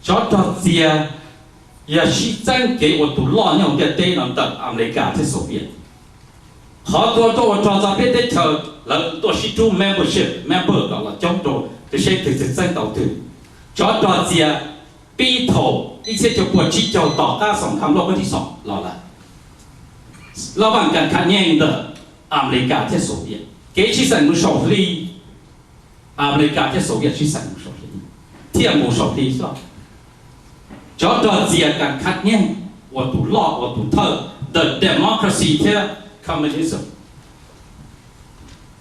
Tsov rog txias yog sib txeeb kev ua tus loj nyob hauv ntiaj teb no ntawm Amelikas thiab Soviet. Qhov tuaj rau ua rog txog peb teb chaws lawv tuaj sib rub membership, member kom los coob rau, seb twg txeeb tau twg. Tsov rog txias pib thaum ib txhiab cuaj puas tsib caug tom qab xoom kham loj kab thib xoom los lawm. Laj vaj kas kham nyeej ntawm Amelikas thiab Soviet, kev sib xeem mus saum hli, Amelikas thiab Soviet sib xeem mus saum hli, thiaj mus saum hli xwb. Tsov rog txias kas kham nyeej ua tus loj ua tus thawj ntawm democracy thiab communism.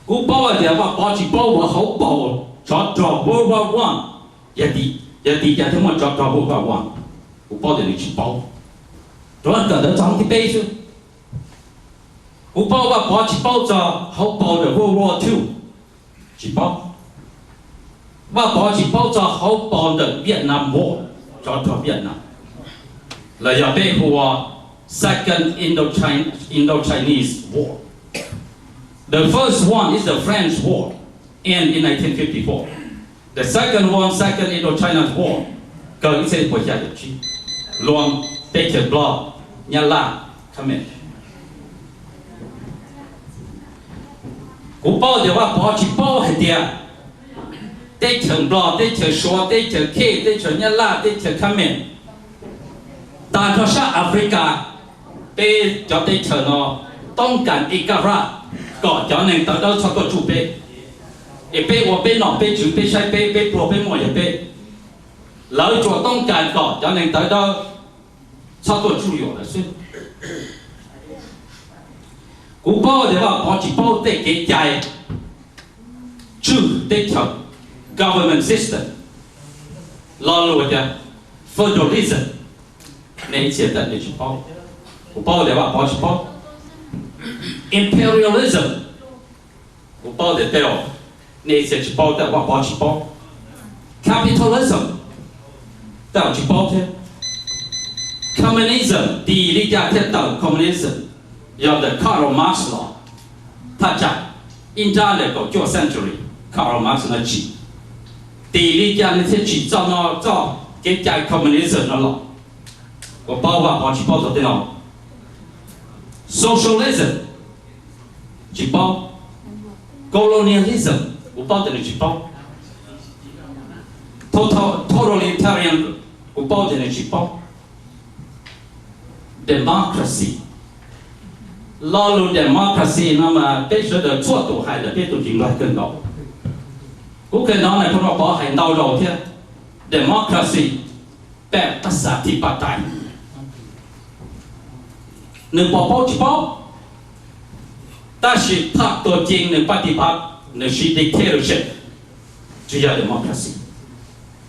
Kuv paub hais tias Vaj Pov tsis paub ua hauv paus tsov rog World War One, yog tim cas thiaj muaj tsov rog World War One, kuv paub tias nws tsis paub. Rov kawm ntawv txog thib peb xwb. Kuv paub Vaj Pov tsis paub txog hauv paus ntawm World War Two, tsis paub. Vaj Pov tsis paub txog hauv paus ntawm Vietnam War, tsov rog Vietnam, los yog peb hu ua Second Indo-Chin-, Indo-Chinese War. The first one is the French War, end in nineteen fifty-four. The second one, Second Indochina War, kaw ib txhiab puas xya caum tsib, luag teb chaws Nplog, Nyab Laj, Khmer. Kuv paub tias Vaj Pov tsis paub hais tias teb chaws Nplog, teb chaws Suav, teb chaws Khej, teb chaws Nyab Laj, teb chaws Khmer, tag nrho sab Africa, peb cov teb chaws no toob kas ib kab raj kom cov neeg tawv dawb txhob tuaj tsuj peb, es peb ua peb nom peb tswv, peb saib peb, peb pluag peb muaj yog peb. Lawv tsuas toob kas kom cov neeg tawv dawb txhob tuaj tsuj yuam lawv xwb. Kuv paub tias Vaj Pov tsis paub tej kev cai tswj teb chaws, government system, lo lus tias federalism, nej ib txhia tej tsis paub. Kuv paub tias Vaj Pov tsis paub. Imperialism, kuv paub tias tej zaum nej ib txhia tsis paub, tej zaum Vaj Pov tsis paub. Capitalism, tej zaum tsis paub thiab. Communism, tim li cas thiaj tawm communism? Yog ntawm Karl Marx los, thaj tsam ib nrab ntawm kaum cuaj century, Karl Marx no tsim. Tim li cas nws thiaj tsim txoj no, txoj kev cai communism no los? Kuv paub Vaj Pov tsis paub txog tej no. Socialism, tsis paub. Colonialism, kuv paub tias nws tsis paub. Total-, totalitarian, kuv paub tias nws tsis paub. Democracy, lo lus democracy no mas peb sawv daws txhua tus hais lawm, peb tus tsis nqaij kawg nkaus. Kuv kawg no Nais Phoo Vaj Pov hais ntau zaus thiab, democracy, แบบประชาธิปไตย. Nws pom paub tsis paub, tab sis phaj tuag cees nws paj ti pab, nws siv dictatorship, tsis yog democracy.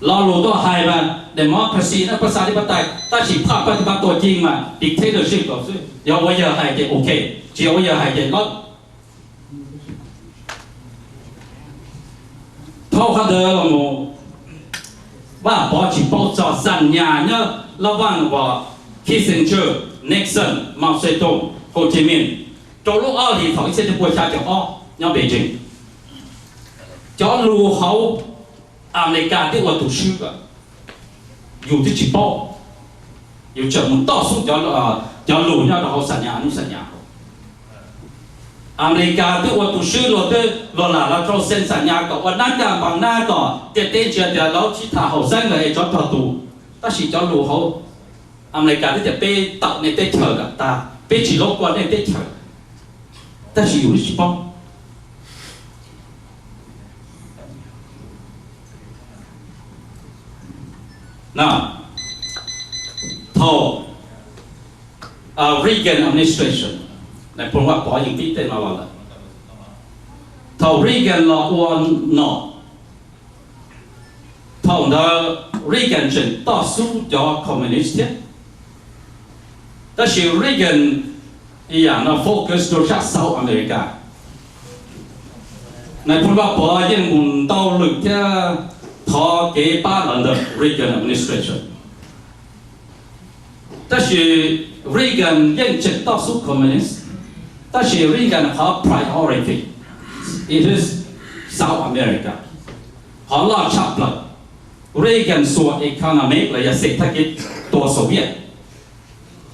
Lo lus tuaj hais mas democracy no ประชาธิปไตย, tab sis phaj paj ti pab tuag cees mas dictatorship los xwb. Yog ua yawg hais ces ok, tsis yog ua yawg hais ces lawm. Thaum qhov ntawd los mus, Vaj Pov tsis paub txog xam nyas nyob laj vaj uas Kissinger, Nixon, Mao Zedong, Ho Chi Minh rau lub ob hlis thaum ib txhiab cuaj pua xya caum ob nyob Beijing. Cov lus hauv Amelikas twb ua tus swb, yus twb tsis paub, yus tseem mus toj xub cov, cov lus nyob rau hauv xam nyas hnub xam nyas. Amelikas twb ua tus swb, luag twb, luag lam los rau xees xam nyas kom ua nab kaj npas nab kom ntiaj teb ntsia tias lawv sib tham haum xeeb lawm es tsov rog tus. Tab sis cov lus hauv Amelikas twb tias peb tawm nej teb chaws kom tag, peb tsis laub kua nej teb chaws, tab sis yus twb tsis paub. Thaum Reagan administration, Nais Phoo Vaj Pov yeej tib tej no los lawm. Thaum Reagan los ua nom, thaum ntawd Reagan tseem toj xub cov communist thiab, tab sis Reagan ib yam no focus rau sab South America. Nais Phoo Vaj Pov yeej mus ntau lwm thiab thov kev pab los ntawm Reagan administration. Tab sis Reagan yeej tseem toj xub communist, tab sis Reagan qhov priority it is South America, qhov loj tshaj plaws. Reagan xuas economic los yog xej thaj kib tua Soviet.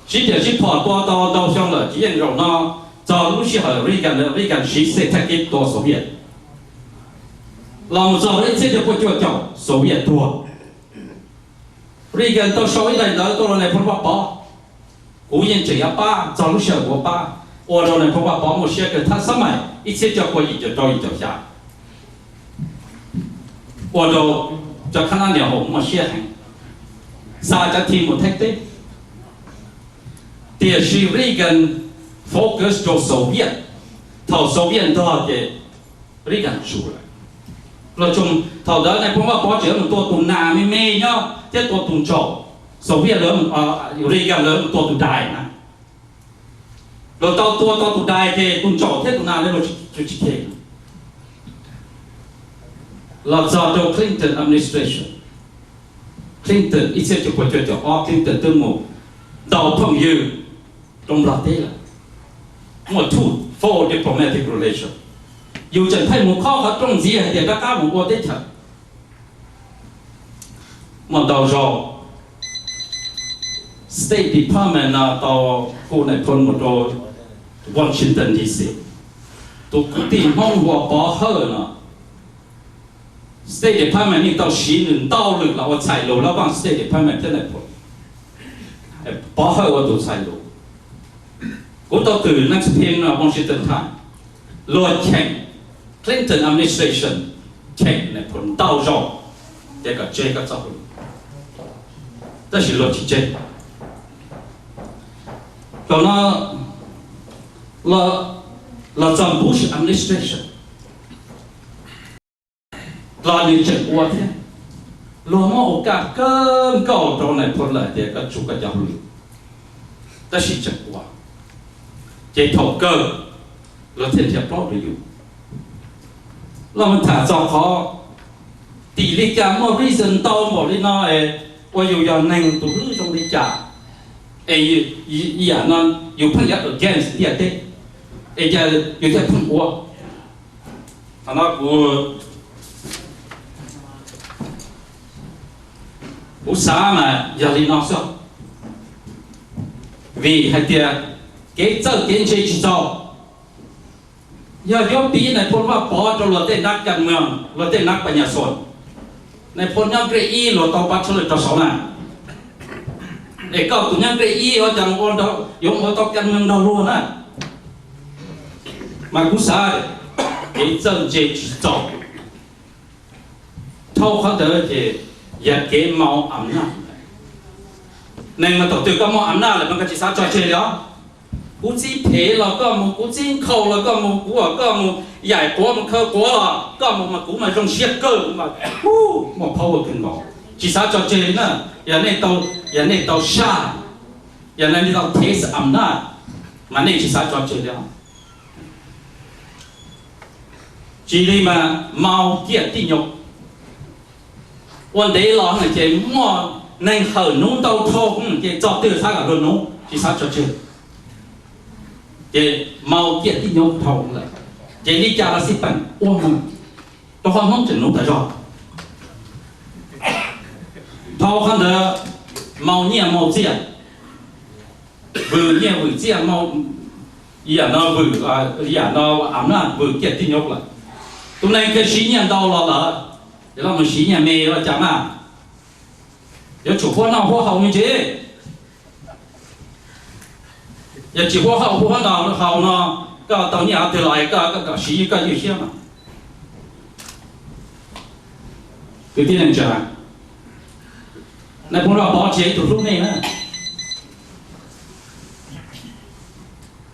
Sib tiam sib phom tua tau ntau xyoo lawm, tsis yeej zaum no, txog lub sij hawm Reagan, Reagan siv xej thaj kib tua Soviet. Los mus txog ib txhiab cuaj pua cuaj caum Soviet tuag. Reagan tau sau ib daim ntawv tuaj rau nais phoo Vaj Pov, kuv yeej tseem yuav pab txog lub sij hawm kuv pab, ua rau nais phoo Vaj Pov muaj siab kawg thab xab mais ib txhiab cuaj pua yim caum rau yim caum xya, ua rau cov khab nab niam hau muaj siab heev, xa cov thim mus theej teb. Tiam sis Reagan focus rau Soviet, thaum Soviet ntog ces Reagan tsum lawm. Los thaum ntawd nais phoo Vaj Pov tseem mus tua tus nas me me nyob thiab tua tus ntsaum, Soviet lawv, Reagan lawv mus tua tus dais na. Los tau tua tau tus dais ces tus ntsaum thiab tus nas lawv tsis them. Los txog rau Clinton administration, Clinton ib txhiab cuaj pua cuaj caum ob Clinton twb mus ntaus phooj ywg rau Nplog teb lawm, muaj two-fold diplomatic relation. Yus tseem pheej mus khob qhov rooj ntxiv hais tias rov qab mus ua teb chaws. Muaj ntau zaus State Department no tau hu nais phoo mus rau Washington D C. Tus kwv tij Hmoob hu ua Pov Hawj no, State Department yeej tau siv nws ntau lwm los ua txhais lus lab vaaj State Department thiab nais phoo. Pov Hawj ua tus txhais lus. Kuv tau twm Nancy Payne no Washington Times, luag cheem, Clinton administration cheem nais phoo ntau zaus, ces kom tseg koj txoj hauj lwm, tab sis luag tsis tseg. Thaum no los txog Bush administration los nws tseem ua thiab. Luag muab ua kaj kawg nkaus rau nais phoo lawm tias koj tsum koj cov hauj lwm, tab sis tseem ua. Ces thaum kawg luag thiaj nrhiav plaub rau yus. Los mus tham txog qhov tim li cas muaj reason ntau npaum li no es ua yus yog neeg tus hlwb zoo li cas es yam no yus pheej yuav against ntiaj teb es cas yus thiaj pheej ua. Qhov no kuv, kuv xav mas yog li no xwb, vim hais tias kev txawj kev ntse tsis txaus. Yog yuav piv nais phoo Vaj Pov rau luag tej nab kas moos, luag tej nab pas nyas xos, nais phoo nyob nqe ib luag tau pab tshaj lwm rau saud na, es koj tus nyob nqe ib ua cas yuav ua tau kas moos nrog luag na. Mas kuv xav kev txawj ntse tsis txaus. Dhau qhov ntawd ces yog kev mau am naj. Neeg mas thaum twg koj muaj am naj lawm mas koj tsis xav tso tseg li os. Kuv txib phem los koj mus, kuv txib nkhaus los koj mus, kuv, koj mus yaim quav mus khaws quav los koj mus mas kuv mas zoo siab kawg, kuv mas muaj power kawg nkaus, tsis xav tso tseg li na. Yog nej tau, yog nej tau saj, yog nej tau taste am naj mas nej tsis xav tso tseg li os. Tsis li mas mau ciaj tij nyob. Ua ntev los no ces muaj neeg hawm nuv ntau dhau ces txog twg xav kom luag nuv tsis xav tso tseg. Ces mau ciaj tij nyob dhau lawm, ces li cas los xij peem ua mus, rau qhov Hmoob tseem nuv tas zog. Dhau qhov ntawd, mau nyiaj mau txiaj, vwm nyiaj vwm txiaj, yam no vwm, yam no am naj vwm ciaj tij nyob lawm. Tus neeg kws siv nyiaj ntau los lawm, ces los mus siv nyiaj me los cas mas yuav tsum huab noj huab haus me ntsis. Yog tsis huab noj huab haus no, koj tau nyiaj qhov twg los koj, koj kom siv koj ywj siab mas. Kwv tij neej tsa, nais phoo Vaj Pov tsis yog ib tug hlub nej na.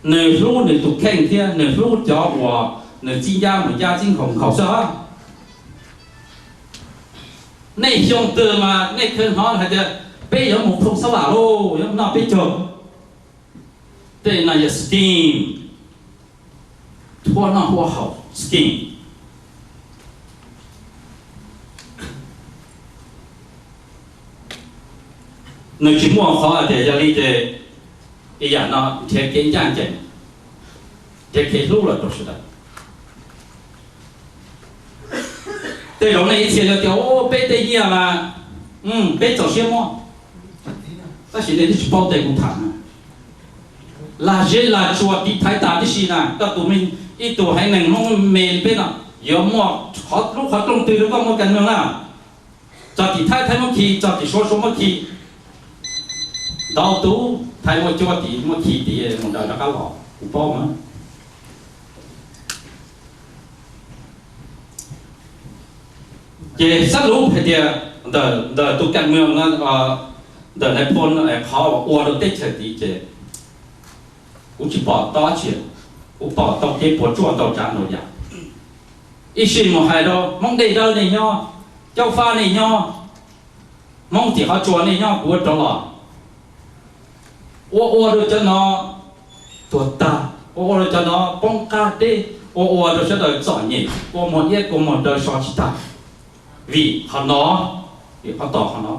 Nws hlub nws tus kheej thiab nws hlub cov uas nws txib ncaj mus ncaj, txib nkhaus nkhaus xwb. Nej xyoo twg mas nej kheev hnov hais tias peb yuav mus phoo xab vam lauj, yuav noj peb caug. Tej no yog scheme, huab noj huab haus scheme. Nws tsis muaj qhov hais tias yog li ces ib yam no nrhiav kev ncaj ncees, nrhiav kev hlub los rau sawv daws. Tej zaum nej ib txhia yuav tias, Peb tej nyiaj mas peb txaus siab muab. Tab sis nej twb tsis paub tej kuv tham na. Lag zeb lag tsuas tiv thaiv tas tib si na, koj tus me, ib tug haiv neeg Hmoob me li peb no, yuav muaj lub qhov rooj twg rau koj muaj kas mloog na? Txog tim Thaib, Thaib muab khi, txog tim Suav, Suav muab khi, ntau tus Thaib muab cuab tim, muab khi tim mus daws rov qab los, kuv paub na. Ces xab lub hais tias ntawm tus kas mloog no, ntawm nais phoo no qhov uas ua rau teb chaws tid ces kuv tsis pom tau dab tsi, kuv pom tau kev puas tsuaj ntau tsav ntau yam. Ib sij mus hais rau Hmoob Dej Dawb nej nyob, Caub Fab nej nyob, Hmoob tim qhov tsua nej nyob, kuv ua rov los, ua ua rau cov no tuag tag, ua ua rau cov no poob qab deb, ua ua rau sawv daws txom nyem, kua muag iab kua muag daw so tsis tag. Vim qhov no, vim qhov tos qhov no.